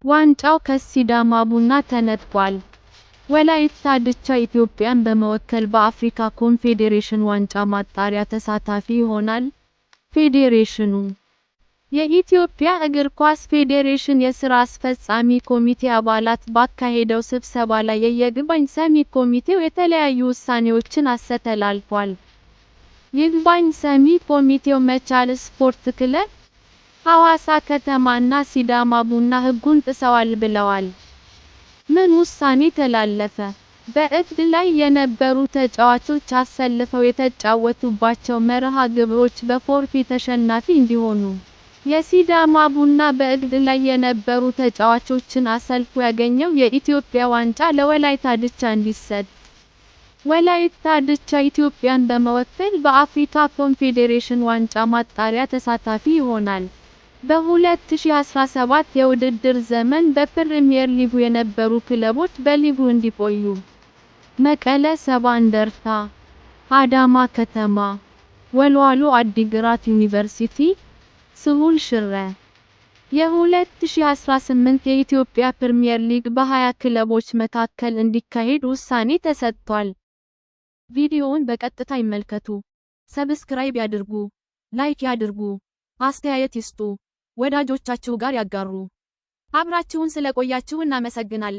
ዋንጫው ከሲዳማ ቡና ተነጥቋል። ወላይታ ድቻ ኢትዮጵያን በመወከል በአፍሪካ ኮንፌዴሬሽን ዋንጫ ማጣሪያ ተሳታፊ ይሆናል። ፌዴሬሽኑ የኢትዮጵያ እግር ኳስ ፌዴሬሽን የሥራ አስፈጻሚ ኮሚቴ አባላት ባካሄደው ስብሰባ ላይ የይግባኝ ሰሚ ኮሚቴው የተለያዩ ውሳኔዎችን አስተላልፏል። ይግባኝ ሰሚ ኮሚቴው መቻል ስፖርት ክለብ፣ ሐዋሳ ከተማ እና ሲዳማ ቡና ሕጉን ጥሰዋል ብለዋል። ምን ውሳኔ ተላለፈ? በእግድ ላይ የነበሩ ተጫዋቾች አሰልፈው የተጫወቱባቸው መርሃ ግብሮች በፎርፌ ተሸናፊ እንዲሆኑ። የሲዳማ ቡና በእግድ ላይ የነበሩ ተጫዋቾችን አሰልፎ ያገኘው የኢትዮጵያ ዋንጫ ለወላይታ ድቻ እንዲሰጥ። ወላይታ ድቻ ኢትዮጵያን በመወከል በአፍሪካ ኮንፌዴሬሽን ዋንጫ ማጣሪያ ተሳታፊ ይሆናል። በ2017 የውድድር ዘመን በፕሪሚየር ሊጉ የነበሩ ክለቦች በሊጉ እንዲቆዩ። መቀለ 70 እንደርታ፣ አዳማ ከተማ፣ ወልዋሎ አዲግራት ዩኒቨርሲቲ፣ ስሁል ሽረ። የ2018 የኢትዮጵያ ፕሪሚየር ሊግ በ20 ክለቦች መካከል እንዲካሄድ ውሳኔ ተሰጥቷል። ቪዲዮውን በቀጥታ ይመልከቱ። Subscribe ያድርጉ፣ like ያድርጉ፣ አስተያየት ይስጡ፣ ወዳጆቻችሁ ጋር ያጋሩ። አብራችሁን ስለቆያችሁ እናመሰግናለን።